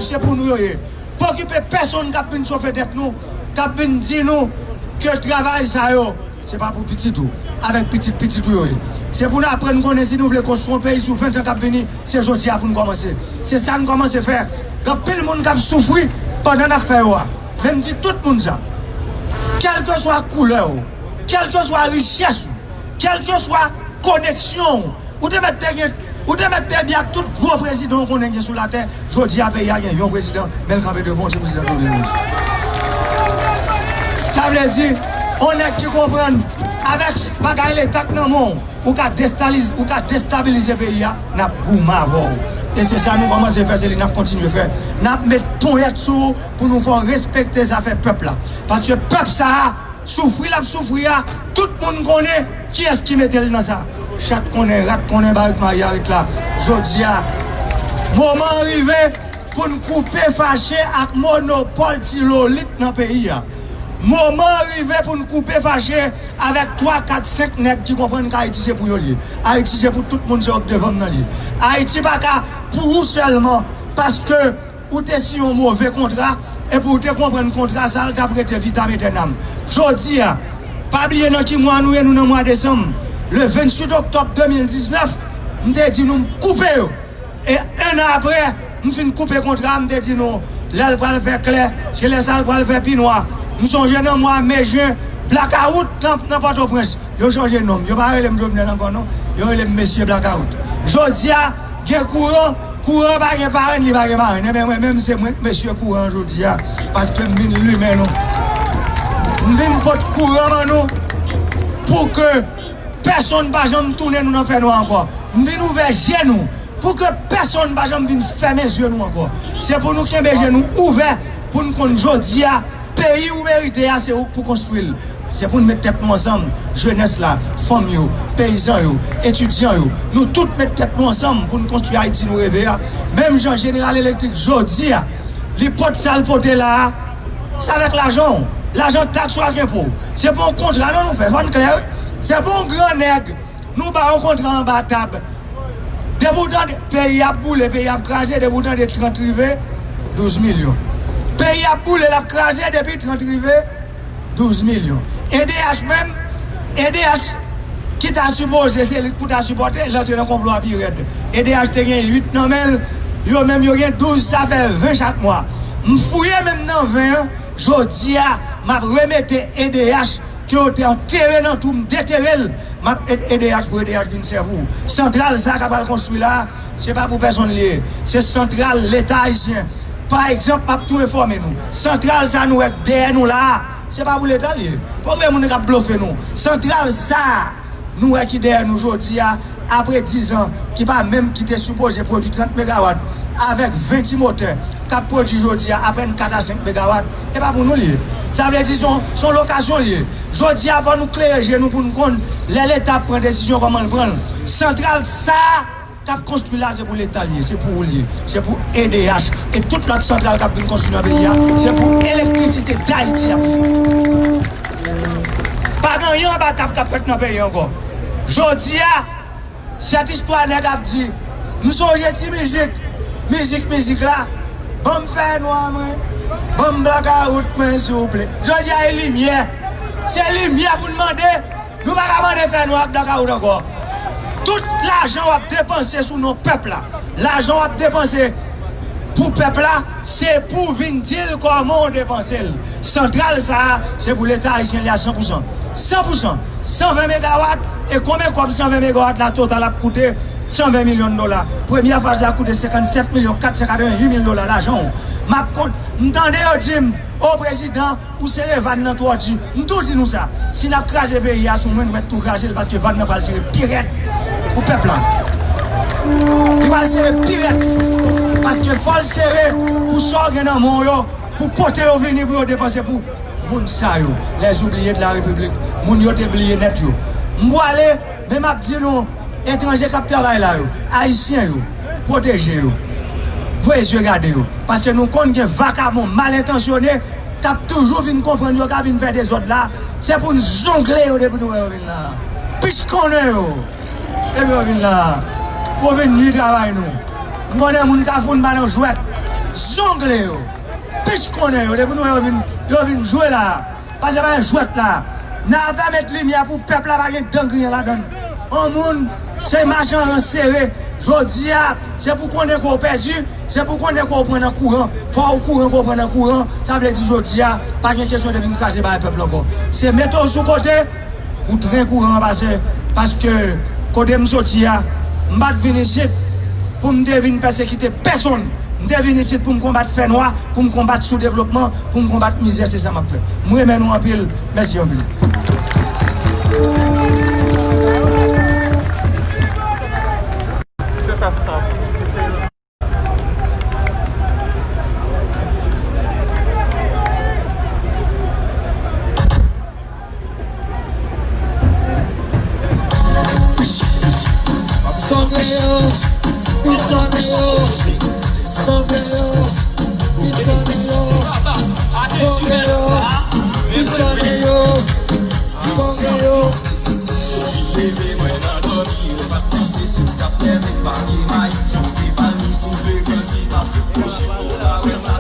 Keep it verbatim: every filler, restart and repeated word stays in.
se pou nou yo ye. Pa okipe pèsonn k ap vin chofe tèt nou, k ap vin di nou ke travay sa yo, se pa pou pitit ou, avèk pitit pitit ou yo ye. Se pou nou aprann konnen si nou vle konstwi yon peyi sou ven tan k ap vini, se jodi a pou nou kòmanse. Se sa nou kòmanse fè. Gen anpil moun k ap soufri pandan n ap fè yo a. Men m di tout moun sa. Kèlkeswa koulè w, kèlkeswa richès ou, kèlkeswa koneksyon w, ou te mèt te gen, ou te mèt te byen ak tout gwo prezidan w konnen gen sou latè. Jodi a, peyi a gen yon prezidan, men l kanpe devan w, se prezidan Jovenel Moïse. Sa vle di, yon nèg ki konprann, avèk bagay leta k nan men w, ou ka destaliz-, ou ka destabilize peyi a, n ap goumen avè w. E se sa nou kòmanse fè, se li n ap kontinye fè. N ap met ponyèt sou ou pou nou fè w respekte zafè pèp la. Paske pèp sa a, soufri l ap soufri a, tout moun konnen kiyès ki mete l nan sa. Chat konnen, rat konnen, barik mayi a ret la. Jodi a, moman an rive pou n koupe fache ak monopòl ti lolit nan peyi a. Moman an rive pou n koupe fache avèk twa, kat, senk nèg ki konprann ke Ayiti se pou yo l ye. Ayiti se pou tout moun, se yo k devan m nan l ye. Ayiti pa ka pou ou sèlman, paske ou te siyen yon move kontra, epi ou te konprann kontra sa a, l t ap rete vitam etènam. Jodi a, pa bliye nan ki mwa nou ye, nou nan mwa desanm. Le venntuit oktòb de mil diznèf, m te di nou m koupe yo. E en an apre, m fin koupe kontra a, m te di nou, lè l pral fè klè, se lè sa l pral fè pi nwa. M sonje nan mwa me, jen, blakawout nan, nan Pòtoprens. Yo chanje non m. Yo pa rele m Jovenel ankò non. Yo rele m Mesye Blakawout. Jodi a, gen kouran, kouran pa gen parenn, li pa gen marenn. Enben, mwen menm, se mwen k mesye kouran an jodi a. Paske m vin limen nou. M vin pot kouran ban nou pou ke pèsonn pa janm tounen nou nan fènwa ankò. M vin ouvè je nou pou ke pèsonn pa janm vin fèmen zye nou ankò. Se pou nou kenbe je nou ouvè, pou n konn jodi a, peyi ou merite a, se ou k pou konstwi l. Se pou n met tèt nou ansanm, jenès la, fanm yo, peyizan yo, etidyan yo, nou tout met tèt nou ansanm pou n konstwi Ayiti nou reve a. Menm jan Jeneral Elektrik jodi a, li pote sa l pote la a, se avèk lajan w, lajan taks ou ak enpo w. Se pa yon kontra non nou fè, fò n klè wi. Se pa yon gran nèg nou ba yon kontra anba tab. Depi w tande peyi ap boule, peyi ap kraze, depi w tande trant rive, douz milyon. Peyi ap boule, l ap kraze, depi trant rive, douz milyon. E D H menm, E D H ki ta sipoze, se li k pou ta sipòte, l antre nan konplo a pi rèd. E D H te gen uit nan men l, yo menm yo gen douz, sa fè ven chak mwa. M fouye menm nan ven an, jodi a, m ap remete E D H ke yo te antere nan twou, m detere l, m ap ede E D H pou E D H vin sèvi w. Santral sa a k ap al konstwi la a, se pa pou pèsonn li ye. Se santral Leta ayisyen. Pa egzanp, m ap tou enfòme nou. Santral sa a nou wè k dèyè nou la a, se pa pou Leta l ye. Pa okipe moun k ap blofe nou. Santral sa a nou wè ki dèyè nou jodi a, apre diz an, ki pa menm ki te sipoze pwodui trant megawat, avèk ven ti motè k ap pwodui jodi a apèn kat a senk megawat, e pa pou nou l ye. Sa vle di se yon, se yon lokasyon l ye. Jodi a, fò nou klere je nou pou n konn lè Leta ap pran desizyon kòman l pran l. Santral sa a k ap konstwi la, se pou Leta l ye, se pou ou l ye, se pou E D H e tout lòt santral k ap vin konstwi nan peyi a, se pou Elektrisite Dayiti ap ye. Pa gen anyen anba tab k ap fèt nan peyi ankò. Jodi a, sèt istwa nèg ap di, m sonje ti mizik, mizik, mizik la, ban m fènwa mwen, ban m blakawout mwen, siwouplè. Jodi a, e limyè. Se limyè pou n mande. Nou pa ka mande fènwa ak blakawout ankò. Tout lajan w ap depanse sou non pèp la, lajan w ap depanse pou pèp la, se pou w vin di l kòman w depanse l. Santral sa a, se pou Leta ayisyen li a san pou san. San pou san. San ven megawat, e konbyen kòb san ven megawat la Total ap koute? San ven milyon dola. Premyè faz la koute senkannsèt milyon kat san katrevenhuit mil dola lajan w. M ap kont, m tande yo di m, o prezidan, ou sere vàn nan twò di. M tou di nou sa. Si n ap kraze peyi a sou mwen, nou mèt tou kraze l paske vàn nan pral sere pi rèd pou pèp la. Li pral sere pi rèd. Paske fò l sere pou sa w gen nan men w yo, pou pote yo vini pou yo depanse pou moun sa yo, les oubliés de la République, moun yo te bliye nèt yo. M pwale, men m ap di nou, etranje k ap travay la yo, ayisyen yo, pwoteje yo. Voye zye gade yo. Paske nou konn gen vakabon mal entansyone k ap toujou vin konprann yo ka vin fè dezòd la. Se pou n zongle yo depi nou wè yo vin la. Pich konnen yo. Depi yo vin la. Pou yo vin nwi travay nou. M konnen moun Kafou n pa nan jwèt. Zongle yo. Pich konnen yo. Depi nou wè yo vin, yo vin jwe la. Pase pa jwèt la. N a fè met limyè pou pèp la pa gen dan griyen ladan l. On moun, se machan ran sere. Jodi a, se pou konnen ke w pèdi, se pou konnen ke w pran nan kouran. Fò w kouran ke w pran nan kouran. Sa vle di jodi a, pa gen kesyon de vin krache bagay pèp la ankò. Se mete w sou kote, pou tren kouran an pase, paske kote m soti a, m pa t vin isit pou m te vin pèsekite pèsonn. M te vin isit pou m konbat fènwa, pou m konbat soudevlopman, pou m konbat mizè, se sa m ap fè. M renmen nou anpil, mèsi anpil. Songe yo, wi songe yo, songe yo, wi songe yo, songe yo, wi songe yo, songe yo. Leve mwen nan dòmi, yo pa t panse si w t ap leve, pa gen may, songe pa l, nou soufle grandi, pa fout mouche, ou pa wè sa.